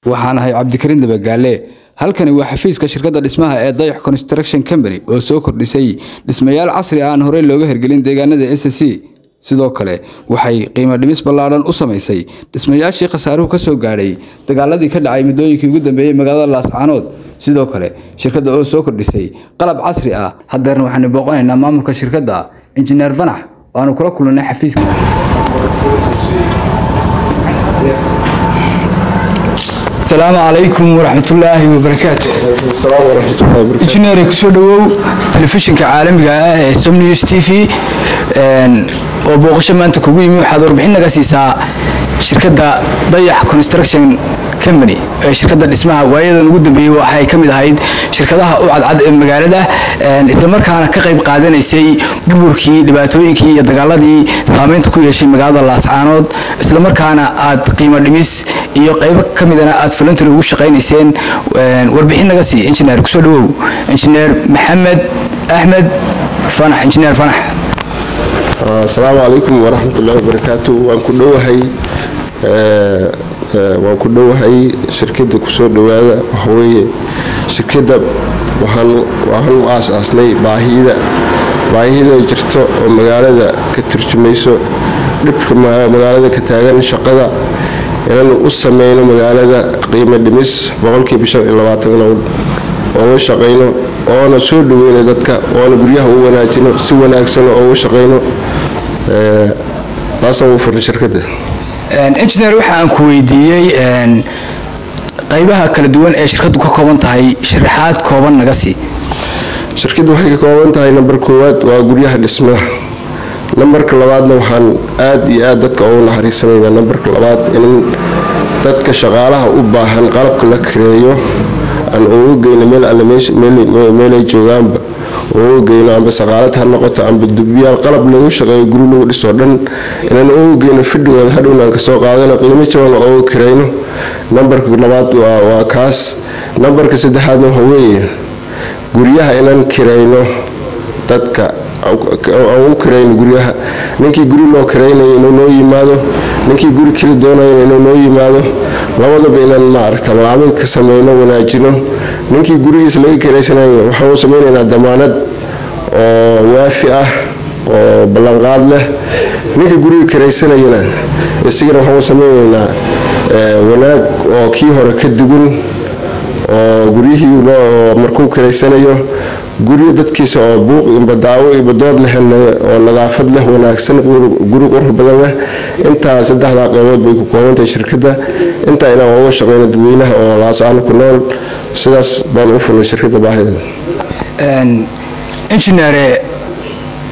Waxaan ahay Cabdikariin Dabagaale. Halkani waa xafiiska shirkadda dhismaha ee Dayax Construction Company oo soo kordhisay dhismayaal casri ah aan horey looga hirgelin deegaanada SSC. Sidoo kale waxay qiimo dhimis ballaadhan u samaysay dhismayaashii khasaaruhu ka soo gaadhay dagaaladii ka dhacay muddooyinkii ugu dambeeyey magaalada Laascaanood. Sidoo kale shirkadda oo soo kordhisay qalab casri ah. Haddeerna waxaanu booqanaynaa maamulka shirkadda, Injineer Fanax, oo aanu kula kulannay xafiiska. Asalaamu calaykum waraxmatullaahi wabarakaatu. Injineer, kusoo dhawow telefishinka caalamiga ah ee Som News TV oo booqasho maanta kugu yimi. Waxaad warbixin naga siisaa shirkadda Dayax Construction Company ee shirkadda dhismaha. Waayadan ugu dambeeyey waxay ka mid ahayd shirkadaha u cadcad ee magaalada, islamarkaana ka qayb qaadanaysay burburkii, dhibaatooyinkii iyo dagaaladii saameynta ku yeeshay magaalada Laascaanood, islamarkaana aad qiimo dhimis iyo qaybo ka midana aad voluntary ugu shaqaynayseen. Warbixin naga sii, injineer. Kusoo dhawow, Injineer Maxamed Axmed Fanax, Injineer Fanax. Asalaamu calaykum waraxmatullaahi wabarakaatu. Waan ku dhowahay shirkadda. Kusoo dhowaada. Waxaweeye, shirkadda waxaan u aas-aasnay baahida jirto oo magaalada ka turjumayso dhibka magaalada ka taagan, shaqada inaanu u sameyno magaalada qiimo dhimis 25% inaan ooga shaqayno, oona soo dhaweyno dadka, oona guryaha u wanaajino, si wanaagsan ooga shaqayno. Taasaan u furnay shirkadda. Engineer, waxa aan ku weydiiyey qaybaha kala duwan ee shirkaddu ka kooban tahay, sharaxaad kooban naga sii. Shirkaddu waxay ka kooban tahay, nambar koowaad waa guryaha dhismaha. Nambarka labaadna, waxaan aad iyo aad dadka ugu naxariisanaynaa, nambarka labaad, in dadka shaqaalaha u baahan qalabka la kareeyo aan ugu geyno meel alle meelay joogaanba ugu geyno, amba saqaalad ha noqoto, amba dubyaal, qalab lagu shaqeeyo, guri lagu dhiso dhan inaan ugu geyno fidhigooda, hadhowna aan kasoo qaadano, qiimo jaban ugu kareyno. Nambarka labaad waa kaas. Nambarka saddexaadna waxa weeye guryaha inaan kirayno, dadka aan u kirayno guryaha. Ninkii guri loo kiraynayo inuu noo yimaado, ninkii guri kiri doonayo inuu noo yimaado, labadaba inaan maaragta macaamil ka sameyno, wanaajino. Ninkii gurigiisa laga kiraysanayo waxaan u sameynaynaa damaanad oo waafi ah oo ballanqaad leh. Ninka guriga kiraysanayana isagana waxaan u sameynaynaa wanaag oo kii hore ka dugun, oo guryihii markuu kiraysanayo guryo dadkiisa oo buuq imba daawo imba dood leh oo nadaafad leh, wanaagsan, guri qurux badan leh. Intaa saddexdaa qaybood bay ku koobantahay shirkadda. Intaa inaan uga shaqeyno dadweynaha oo Laascaano ku nool, sidaas baan u furnay shirkadda baahideeda. Injineere,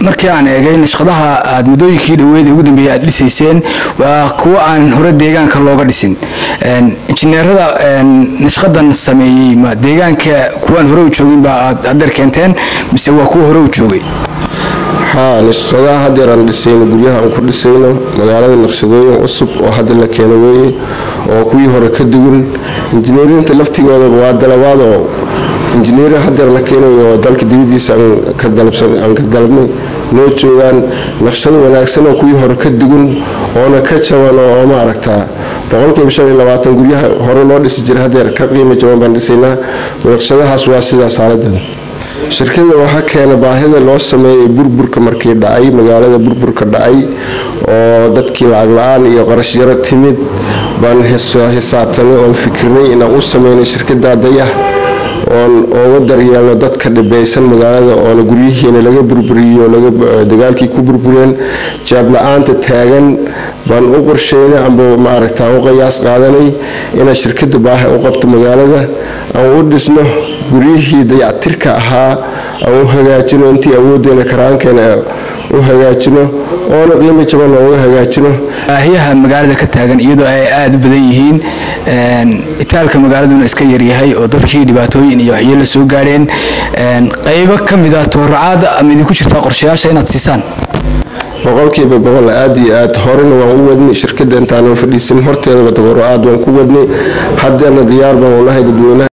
markii aan eegay nashqadaha aad muddooyinkii dhoweyd ugu dambeeyey aad dhisayseen, waa kuwo aan hore deegaanka looga dhisin. Injineerada nashqadan sameeyey ma deegaanka kuwaan hore u joogin baa aad haddeer keenteen, mise waa kuwa hore u joogay? Haa, nashqadaha haddeer aan dhisayno, guryaha aan ku dhisayno magaalada, naqshadooyin cusub oo hadda la keeno weeye oo kuwii hore ka duwan. Injineerinta laftigoodaba waa dalabaadoo injineerin haddeer la keenayo oo dalka dibadiisa aan ka dalabnay noo joogaan. Naqshado wanaagsan oo kuwii hore ka duwan oona ka jaban oo maaragtaa 25% guryaha hore loo dhisi jiray haddeer ka qiimo jaban baan dhisaynaa. Naqshadahaas waa sidaas xaaladeeda. Shirkada waxaa keena baahida loo sameeyay burburka markii dhacay magaalada, burburka dhacay oo dadkii lacag la-aan iyo qarash yaro timid baan xisaabtanay oon fikirnay inaan u sameynay shirkada Dayax oon uga daryeelno dadka dhibeysan magaalada, oona guryihiina laga burburiyo, dagaalkii ku burbureen, jaab la-aanta taagan baan u qorsheynay amba maaragta u qiyaas qaadanay inaan shirkada baahi u qabto magaalada, aan u dhisno guryihii dayactirka ahaa, aan u hagaajino intii awooddeena karaankeena u hagaajino, oona qiimo jaban uga hagaajino. Baahiyaha magaalada ka taagan iyadoo ay aada u badan yihiin, itaalka magaaladuna iska yaryahay oo dadkii dhibaatooyin iyo waxyeelo soo gaadheen, qaybo ka mid ah tabarucaada ama idinku jirtaa qorshayaasha inaad siisaan? 100%, aad iyo aad. Horena waan u wadnay shirkadda intaanan fadhiisan horteedaba, tabarucaad waan ku wadnay, haddana diyaar baan unahay dadweynaha.